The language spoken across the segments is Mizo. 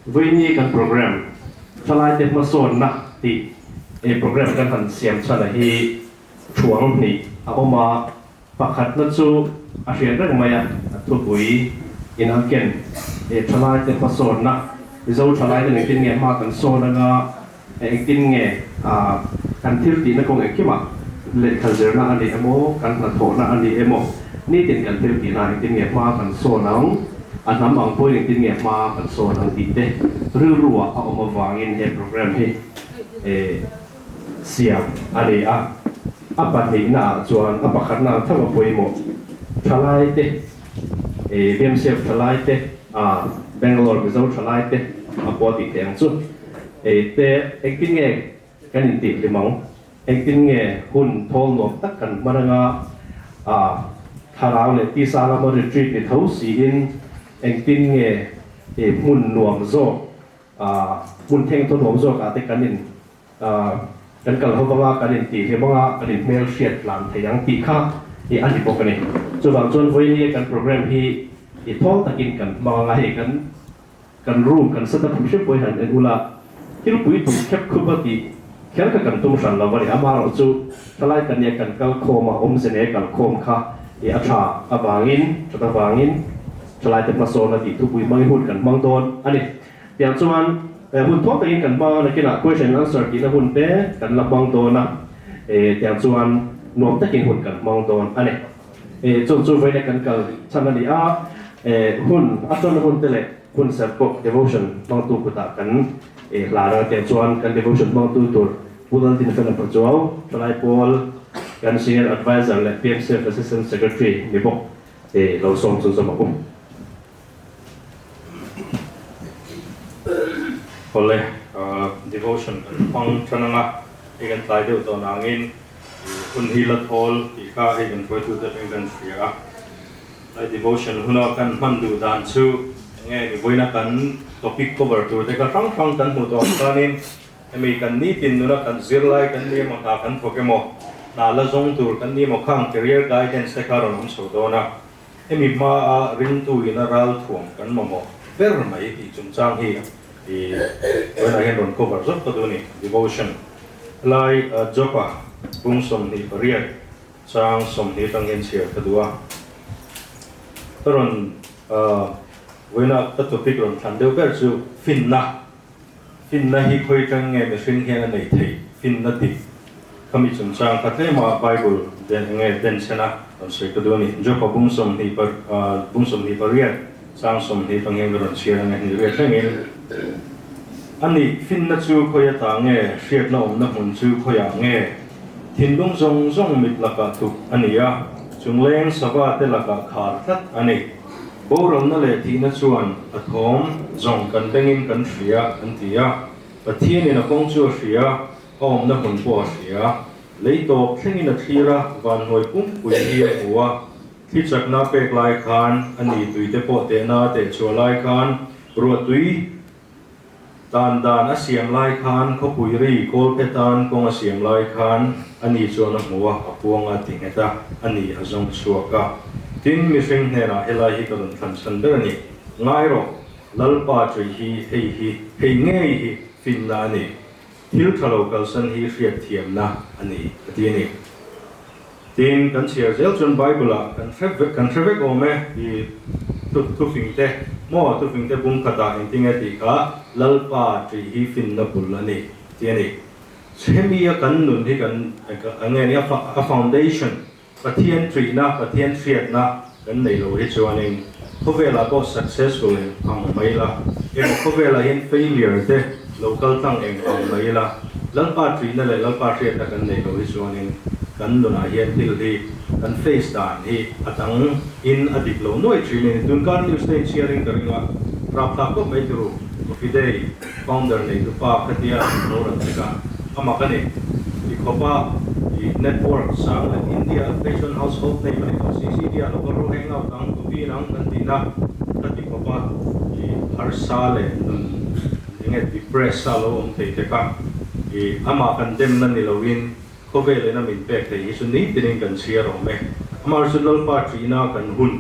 Vawiini kan program Thalaite hmasawnna tih he program kan han siam chhan a hi thuang hnih a awm a, pakhatna chu a hriat reng mai a, a thupui in a ken he Thalaite hmasawnna, Mizo thalaite engtin nge hma kan sawn anga engtin nge kan thil tihna kawng engkimah lehkha zirna a ni emaw, kan hnathawhna a ni emaw, nitin kan thil tihna engtin nge hma kan sawn ang, a hnam ang pawhin engtin nge hma kan sawn ang tih te rilruah a awm avangin he program hi siam a ni a. A pahnihnaah chuan a pakhatna ang tho a pawimawh thalaite, BMCF thalaite, Bangalore Mizo thalaite a pawh tih theih ang chu. Ei te, engtin nge kan intih hlim ang? Engtin nge hun thawl nuam tak kan hman anga a thlarau leh tisa lama retreat ni tho siin engtin nge i hmun nuam zawk, hmun thengthaw nuam zawkah te kan in kan kal ho vanga kan intih hlim anga kan inhmel hriat tlan thei ang tih kha i a ni bawk a ni. Chuvang chuan vawinia kan program hi i thawl takin kan hmang anga hei kan Kan room kan set up hrim pawhin han en ula, thil pui tum khep khup a tih kher kha kan tum hran lo a ni. Amaherawhchu thalai kan nia kan kal khawm a, awmze nei kal khawm kha i a tha avangin, that avangin thalai te hmasawn a tih thupui hmangin hun kan hmang dawn a ni. Tiang chuan hun thaw takin kan hmang a, nakinah question and answer tihna hun te kan la hmang dawn a, tiang chuan nuam takin hun kan hmang dawn a ni. Chung chu vawiina kan kal chhan a ni a, hun a tawn hun te leh hun serh pawh devotion hmangtu kutah kan hlan a, tiang chuan kan devotion hmangtu tur Pu Laltinfela Pachuau, Thalai Pawl, kan Senior Adviser leh PMCF Assistant Secretary ni bawk lo sawm chu zawm a awm. Awle, devotion kan hmang tan anga hei kan tlai deuh tawh nangin hun hi la thawl tih kha hei kan hruaitute atangin kan hria a. Lai devotion huna kan hman duh dan chu enge ni vawiina kan topic cover tur te kha hrang hrang kan hmuh tawh ang khanin hemi kan nitin nuna kan zirlai kan ni emaw hna kan thawk emaw hna la zawng tur kan ni emaw khang career guidance te kha rawn awm chho dawn a. Hemi hmaa ringtu ina ralthuam kan mamawh ber mai tih chungchang hi i vawiinah hian rawn cover zawk ka duh a ni. Devotion lai Jopa bung 28 chang 20 atang hian chhiar ka duh a. Ka rawn vawiinah ka topic rawn thlan deuh ber chu finna. Finna hi khawi atang nge mihring hian a neih theih? Finna dik khami chungchang kha tlema Bible den enge den chhena rawn sawi ka duh a ni. Jopa bung sawmhnih par bung 28 chang 20 atang hian ka rawn chhiar ang e, hnih riat thlengin. A nih, finna chu khawi ata nge? Hriatna awmna hmun chu khawiah nge? Thinlung zawng zawng mit lakah tuk a ni a, chungleng sava te lakah khar tlat a ni. Boralna leh thihna chuan a thawm zawng kan bengin kan hria an ti a, Pathianin a kawng chu a hria, a awmna hmun pawh a hria. Lei tawp thlengin a thlir a, vanhnuai pumpui hi a hmu a, thli chakna pek lai khan a ni tuite pawh tehna a teh chhuah lai khan ruahtui Tan dan a siam lai khan khawpui ri kawlphe tan kawng a siam lai khan a ni chuan a hmu a, a puang a ti nghet a, a ni a zawng chhuak a. Tin, mihring hnenah helai hi ka rawn thlan chhan ber a ni. Ngai rawh, Lalpa ṭui hi hei hi, hei ngei hi finna a ni. Thil ṭha lo kalsan hi hriatthiamna a ni, a ti a ni. Tin, kan chhiar zel chuan Bible-ah kan hre vek, kan hre vek awm e i thu thufing te maw thufing te bung khatah engtinge tih kha Lalpa ṭih hi finna bul a ni tih a ni. Hemi-a kan nun hi kan enge ni a foundation Pathian ṭihna, Pathian hriatna kan nei lo hi chuanin khawvelah pawh successful eng ang mai ila emaw khawvelah hian failure te lo kal tlang eng ang mai ila Lalpa ṭihna leh Lalpa hriatna kan nei lo hi chuanin kan nunah hian thil hi kan face dan hi a dang in a dik lo nuai ṭhin a ni. Tunkar news te inchhiarin ka ring a, rapthlak khawp mai turu Coffee Day founder neitupa khatia an lo rawn chek a, a mak a ni. Ti khawpa i network sang leh India phei chuan household name a ni tawh si, city ah local ro hangout ang, coffee in ang kan tihna kha ti khawpa i harsa leh nun enge depressed a lo awm thei te kha i amah kan demna ni loin khawvel in a min pek thei hi chu nitin in kan chhiar awm e. Amah chu Lalpa ṭihna kan hun.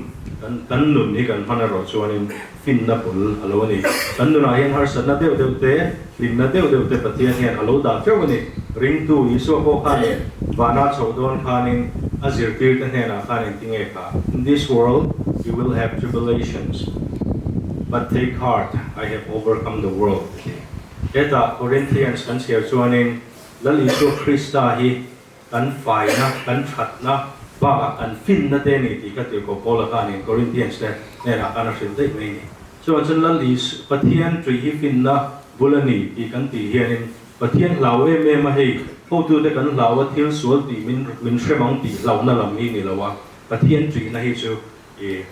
Kan kan nun hi kan hman erawh chuanin finna bul a lo a ni. Kan nunah hian harsatna deuh deuh te, hlimna deuh deuh te Pathian hian a lo dah teuh a ni. Ringtu Isua pawh khanin vana chhoh dawn khanin a zirtirte hnenah khan engtinge kha, In this world you will have tribulations, but take heart, I have overcome the world a ti. Hetah Corinthians kan chhiar chuanin Lal Isua Krista hi kan faina, kan thatna bakah kan finna te a ni tih kha Tirhkoh Paula khanin Corinthians te hnenah khan a hrilh daih mai a ni. Chuvang chuan Lal Isu, Pathian tui hi finna bul a ni tih kan tih hianin Pathian hlau em em a hei, hotute kan hlau a thil sual tih min min hrem ang tih hlauhna lam hi ni lo a, Pathian tuihna hi chu i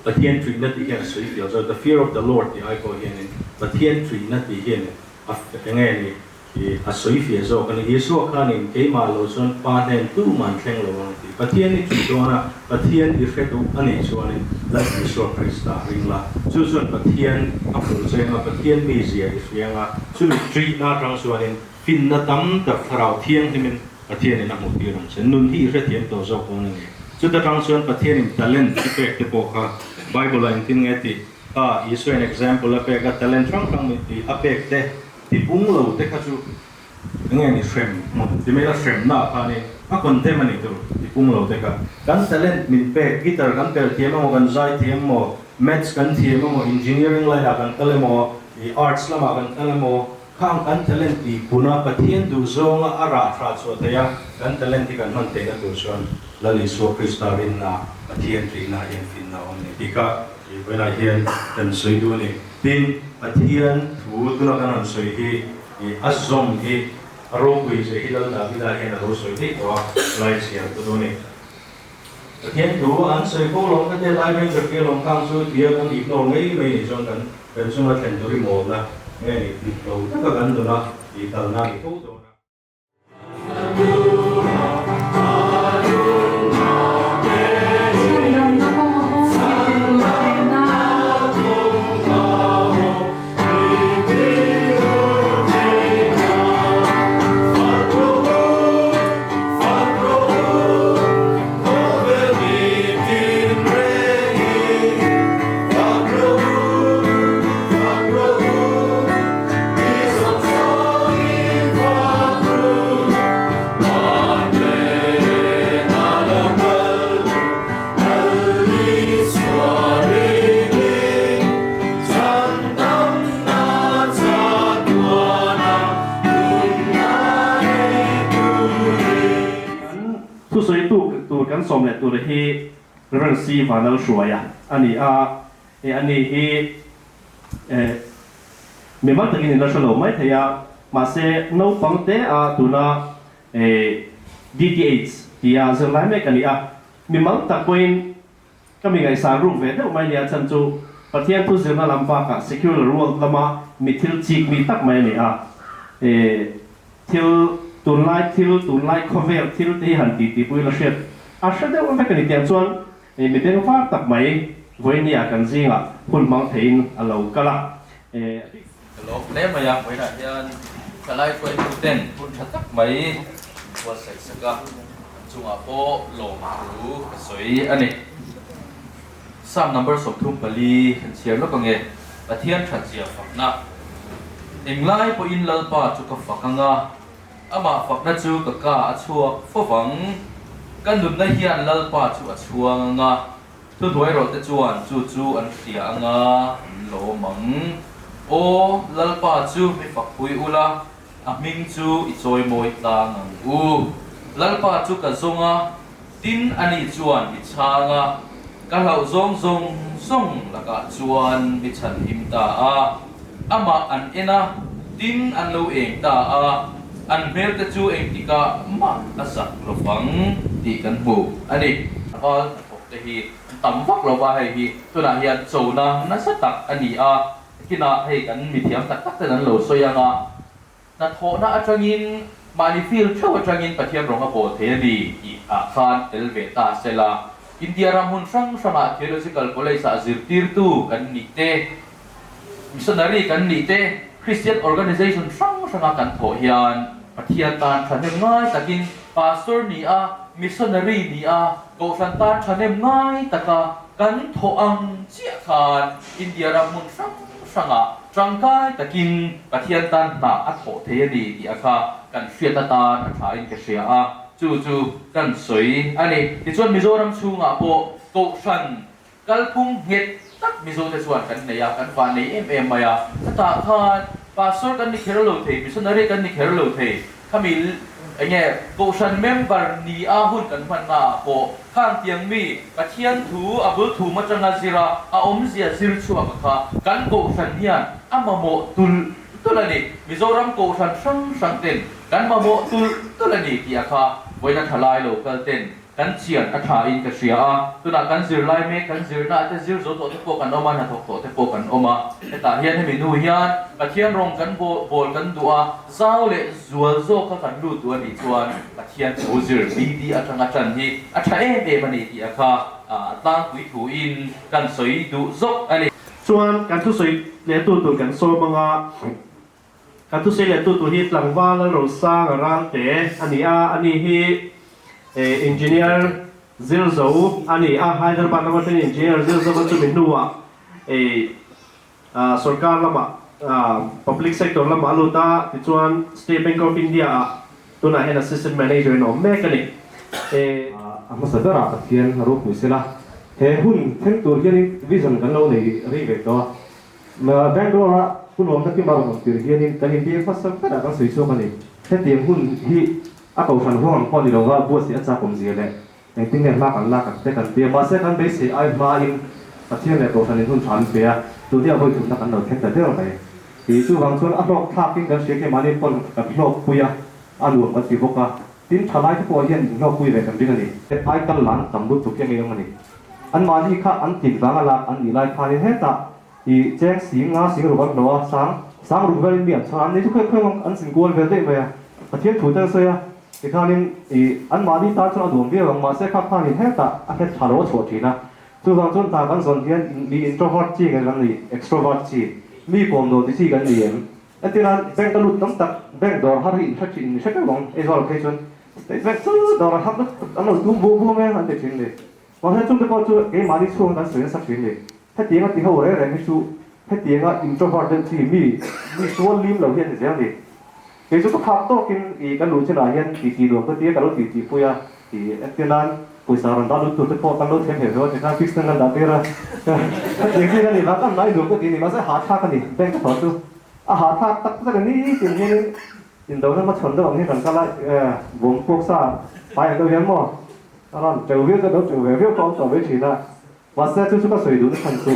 Pathian tuihna tih hian a sawi fiah zawk, the fear of the Lord tih ai pawh hianin Pathian tuihna tih hian a enge ni I a sawi fiah zawk a ni. Isua khanin keimah lo chuan Pa hnen tuman thleng lo ang tih Pathian i tih dawn a, Pathian i hre duh a nih chuanin Lal Isua Krista ring la. Chu chuan Pathian a hmuh che anga Pathian mizia i hria anga chumi ṭihna aṭang chuanin finna tam tak Thlarau Thianghlimin Pathianin a hmuh tir ang che. Nun hi i hrethiam tawh zawk dawn a ni. Chuta ṭang chuan Pathianin talent i pek te pawh kha Bible-ah engtin nge tih kha Isuain example a pek a, talent hrang hrang a pek te, Ti pung lo te kha chu enge ni hrem hmun ti mai la hremna ah khanin a condemn a ni tur ti pung lo te kha. Kan talent min pek, guitar kan per thiam emaw kan zai thiam emaw, maths kan thiam emaw, engineering line ah kan kal emaw, ih arts lamah kan kal emaw, khang kan talent tih pun a Pathian duh zawnga a rah tha chhuah theih a kan talent hi kan hman theihna tur chuan Lal Isua Krista rinna Pathian ṭihna hian finna a awm ni tih kha ih vawiinah hian kan sawi duh a ni. Tin, Pathian thu tuna kan rawn sawi hi ih a zawm hi a ropui che hi Lal Davida hian a lo sawi daih tawh a, lai chhiar tu dawn a ni. Pathian thu an sawi fo lawm kha te lai ranger te lawm khang chu tia kan ignore mai mai nih chuan kan kan chunga thlen tur i mawlna nge ni dik lo taka kan nuna ih kalna a ni fo dawn a. Thusawi tur kan sawm leh tur hi Rev. C. Vanlalhruaia a ni a, ani hi Mimal takin in la hre lo mai thei a, mahse naupang te a tuna DTH tia zirlai mek a ni a. Mimal tak pawhin ka mi ngaihsan ruk ve deuh mai nia chhan chu Pathian thu zirna lam bakah secular world lama mi thil chik mi tak mai a ni a. Thil tunlai thil tunlai khawvel thil te hi han ti tih pawhin a hriat a hre deuh vek a ni tiang chuan Mi bengvar tak mai vawinia kan zingah hun hmang theiin a lo kal a. Ka lawm hle mai a, vawiinah hian thalai hruaituten hun tha tak mai min buatsaih sak a, an chungah pawh lawmthu ka sawi a ni. Psalm number 34 kan chhiar lawk ange, Pathian thatzia fakna. Englai pawhin Lalpa chu ka fak anga. Amah fakna chu ka ka a chhuak fo vang. Ka nunna hian Lalpa chu a chhuang anga, thuhnuai rawhte chuan chu chu an hria anga an lawm ang. Aw, Lalpa chu mi fakpui ula, a hming chu i chawimawi tlang ang u. Lalpa chu ka zawng a, tin ani chuan mi chhang a, ka hlauh zawng zawng zawng lakah chuan mi chhanhim ta a. Amah an en a, tin an lo eng ta a, an hmelte chu engtikah mah a zak lo vang tih kan hmu a ni. Val hnathawk te hi an tam vak lo va, hei hi tunah hian chona nasa tak a ni a, kinah hei kan mithiam tak tak ten an lo sawi ang a, hnathawhna atangin mahni field theuh atangin Pathian rawng a bawl thei a ni tih ah khan tel ve ta sela, India ram hmun hrang hrangah Theological College ah zirtirtu kan nih te, Missionary kan nih te, Christian organization hrang hranga kan thawh hian Pathian tan thahnem ngai takin Pastor ni a, Missionary ni a, Kohhran tan thahnem ngai taka. kan thawh ang chiah khan India ram hmun hrang hrangah tangkai takin Pathian tan hna a thawh thei a ni tih a kha kan hriat atan a thain ka hria a, chu chu kan sawi a ni. Tichuan Mizoram chhungah pawh Kohhran kalphung nghet tak Mizote chuan kan nei a, kan van nei em em mai a. Chutah khan Pastor kan ni kher lo thei, Missionary kan ni kher lo thei, khami enge Kohhran member ni a hun kan hmanna ah pawh khang tiang mi Pathian thu a bul thum atanga zir a, a awmzia zir chhuak a kha kan Kohhran hian a mamawh tulh tulh a ni. Mizoram Kohhran hrang hrang ten kan mamawh tulh tulh a ni tih a kha vawiina thalai lo kal ten Kan chian a tha in ka hria a, tunah kan zirlai mek, kan zirna te zir zo tawh te pawh kan awm a, hnathawk tawh te pawh kan awm a. Hetah hian hemi nu hian Pathian rawng kan bawl kan duh a, zau leh zual zawka kan lut duh a nih chuan Pathian thu zir BD atanga tan hi a tha em em a ni tih a kha a tlangpui thu in kan sawi duh zawk a ni. Chuan kan thusawi leh tu tur kan sawm anga. Ka thusawi leh tu tur hi Tlangval Lalrosanga Ralte a ni a, ani hi Engineer Zirzo a ni a, Hyderabad lama atangin Engineer Zirzo a chumi hnuah sorkar lamah Public Sector lamah a lut a, tichuan State Bank of India ah tunah hian Assistant Manager in a awm mek a ni. A hmasa berah Pathian a ropui sela, he hun thleng tur hianin vision kan lo nei rei ve tawh a. Bangalore-a hun awmna kim a rawn awm tir hianin kan inbiak hmasa berah kan sawi chhuak a ni. Hetiang hun hi a kohhran huang ang pawh ni lova buatsaih a chak awmzia leh engtin nge hma kan lak ang te kan ti a. Mahse kan beisei ai hmain Pathian leh kohhranin hun tha an pe a, tun hi a vawi thumna kan lo thleng ta der mai. Tih chuvang chuan a hlawk thlakin kan hria khi mahni pawn kan hlawkpui a, a nuam kan ti bawk a. Tin, thalai te pawh hian inhlawkpui ve kan ring a ni. Ai kal lan tam lutuk hi a ngeiawm a ni. Anmahni kha an tlin vanga lak an nih lai khanin hetah i cheng sing nga sing ruk an hlawh a, sang sang ruk velin mi an chhang a, an ni chu khawi khawi an sin kual vel daih mai a. Pathian thu te an sawi a, tikhanin i anmahni tan chuan a duam viau ang, mahse kha khanin hetah a hlet tha lo a chhuah thin a. Chuvang chuan hna kan zawn hian mi introvert chi kan ni, extrovert chi, mi kawmnaw ti chi kan ni em? Entirnan, bank a lut tam tak, bank dawr har hi in hre thin, in hre teuh ang, Aizawl phei chuan state bank chu dawr a har lutuk an lo tum bu bu mai an ti thin ni. Mahse chungte pawh chu keimahni chhunga kan sawi nasa thin ni. Hetianga ti ho reng reng hi chu hetianga introvert deuh chi mi, mi sual lim lo hi a ni zel ni. Kei chu ka phak tawkin i ka luh chinah hian ti ti nuam ka ti a, ka lo ti ti pui a. Ti entirnan, pawisa rawn dah lut tur te pawh kan lo thiam heuh heuh a ti khan fix nan kan dah tir a. Hetiang chi ka ni vang ka nai nuam ka ti a ni, mahse hahthlak a ni, bank ka thawh chu a hahthlak tak zet a ni tin hianin indona hmachhawn deuh ang hi kan kal a, bawm puak sa pai ang deuh hian maw a rawn teuh viau chuan lo teuh ve viau pawh a awm tawh mai thin a. Mahse chu chu ka sawi duhna chhan chu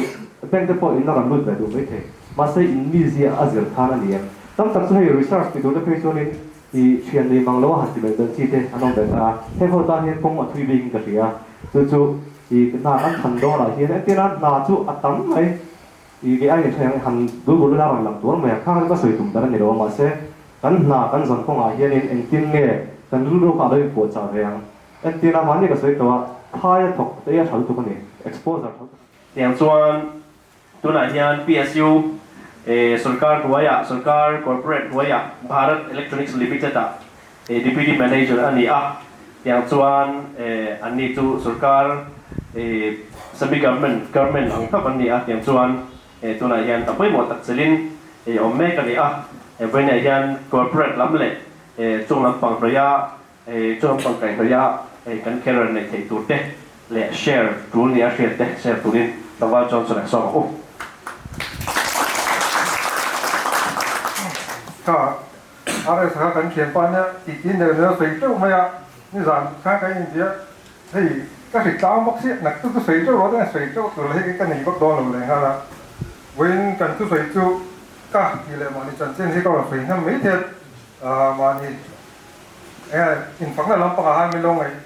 bank te pawh in a rawn lut ve duh mai thei. Mahse in mizia a zir khan a ni em. Tam tak chu hei research ti turte phei chuanin i thian nei mang lo a han ti belh belh chi te an awm ve ta a. Heng ho tan hian kawng a thui bikin ka hria. Chu chu i hna kan than dawnah hian entirna hna chu a tam mai. I kei aiin thleng han bul bul ila rawn lang tuar mai a. Khang chu ka sawi tum ber a ni lo a. Mahse kan hna kan zawn kawngah hianin engtin nge kan rilru kha a lo inpuahchah ve ang. Entirna mahni ka sawi tawh a, phai a thawk te hi a tha lutuk a ni, exposure tha lutuk. Tiang chuan tunah hian PSU sorkar hnuaiah, sorkar corporate hnuaiah Bharat Electronics Limited ah Deputy Manager a ni a, tiang chuan anni chu sorkar semi government, government ang tawp an ni a, tiang chuan tunah hian ta pawimawh tak chelin awm mek a ni a, vawiinah hian corporate lam leh chung lampang hnawih Hei chu lampang kaihhnawih a, hei kan carer neih theih tur te leh share tul nia hriat te share turin Tlangval Johnson a sawm ang u. Kha RS kha kan thianpa nia titi ner ner a sawi teuh mai a, nizan khan kan inbia hei ka hri tlang bawk si, naktuk chu sawi teuh rawh te sawi teuh tur hei ka nei vak dawn lo leh nghal a, vawiin kan thusawi chu ka tih leh mahni chanchin hi ka rawn sawi hnem mai thei a, mahni Infakna lampangah hian min lo ngaih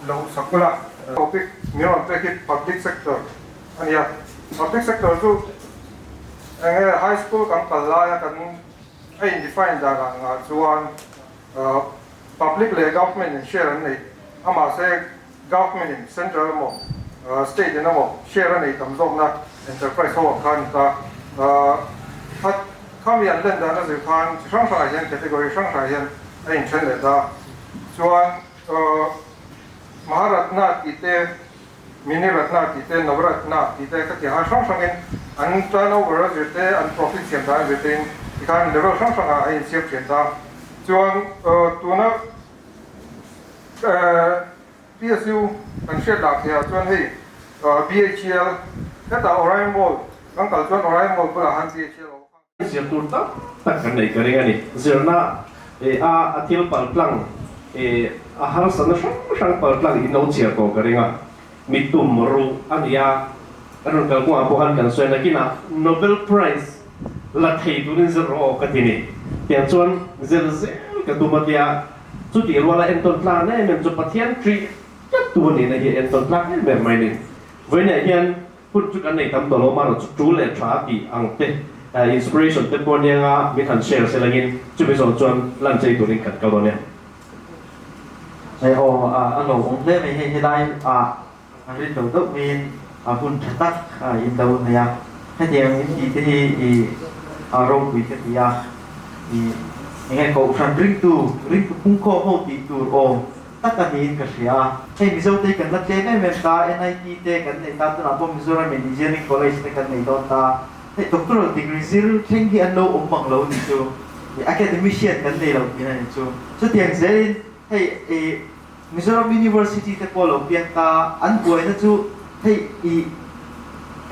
loh sak ula. Topic min rawn pek hi Public Sector a ni a. Public Sector chu eng nge High School kan kal laia kan a in define dan ah ngah chuan Public leh Government in share an nei a mahse Government in Central emaw State in emaw share a nei tam zawkna Enterprise ho ang kha a ni ta. Khami an len dan a zir khan chi hrang hrangah hian category hrang hrangah hian a inthen leh ta. Chuan Maharatna tih te. Mini Ratna tih te, Navratna tih te ka ti a, hrang hrangin an turnover a zir te, an profit siam dan a zir tein tikhan level hrang hrangah a insiam thian ta. Chuan tuna PSU kan hriat lah theihah chuan hei BHEL hetah Orion Mall kan kal chuan Orion Mall bulah khan BHEL a awm a. Zir tur tam tak kan nei ka ring a ni. Zirna a a thil pal tlang a harsatna hrang hrang pal tlang in lo chhiar tawh ka ring a. Mi tum ruh a ni a, kan rawn kal kawngah pawh khan kan sawi nakinah Nobel Prize la thei turin zir rawh aw ka ti ni. Tiang chuan zir zel ka tum a tia, chutih ruala entawn tlan em em chu Pathian ṭih tlat tu a nihna hi entawn tlak em em mai ni. Vawiinah hian hun chu kan nei tam tawh lo, amaherawh chu ṭul leh ṭha a tih ang te, inspiration te pawh anianga min han share selangin chumi zawng chuan lan chei turin kan kal dawn nia. Hei aw a lo awm hle mai hei helai ah an rin lo deuh maiin a hun tha tak in lo nei a, hetiang in tih te hi i a ropui ka ti a, i enge kohhran ringtu ringtu pungkhawm ho tih tur awm tak a niin ka hria a, hei Mizo te hi kan la tlem em em ta, NIT te kan nei ta tunah pawh Mizoram in Engineering College te kan nei dawn ta. Hei doctoral degree zir thleng hi an lo awm mang lo ni chu i academician kan nei lo thin a ni chu. Chutiang zelin hei i Mizoram University te pawh lo piang ta an buaina chu hei i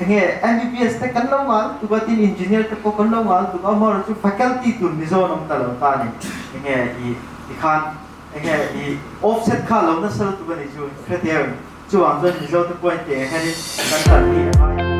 enge MBBS te kan lo ngal lutuk a tin engineer te pawh kan lo ngal lutuk a amaherawhchu chu faculty tur Mizo an awm ta lo ta a ni. Enge i tikhan enge i offset kha lo nasa lutuk a ni chu hrethiam chuvang chuan Mizo te pawhin tiang hianin kan tan hi a ngai.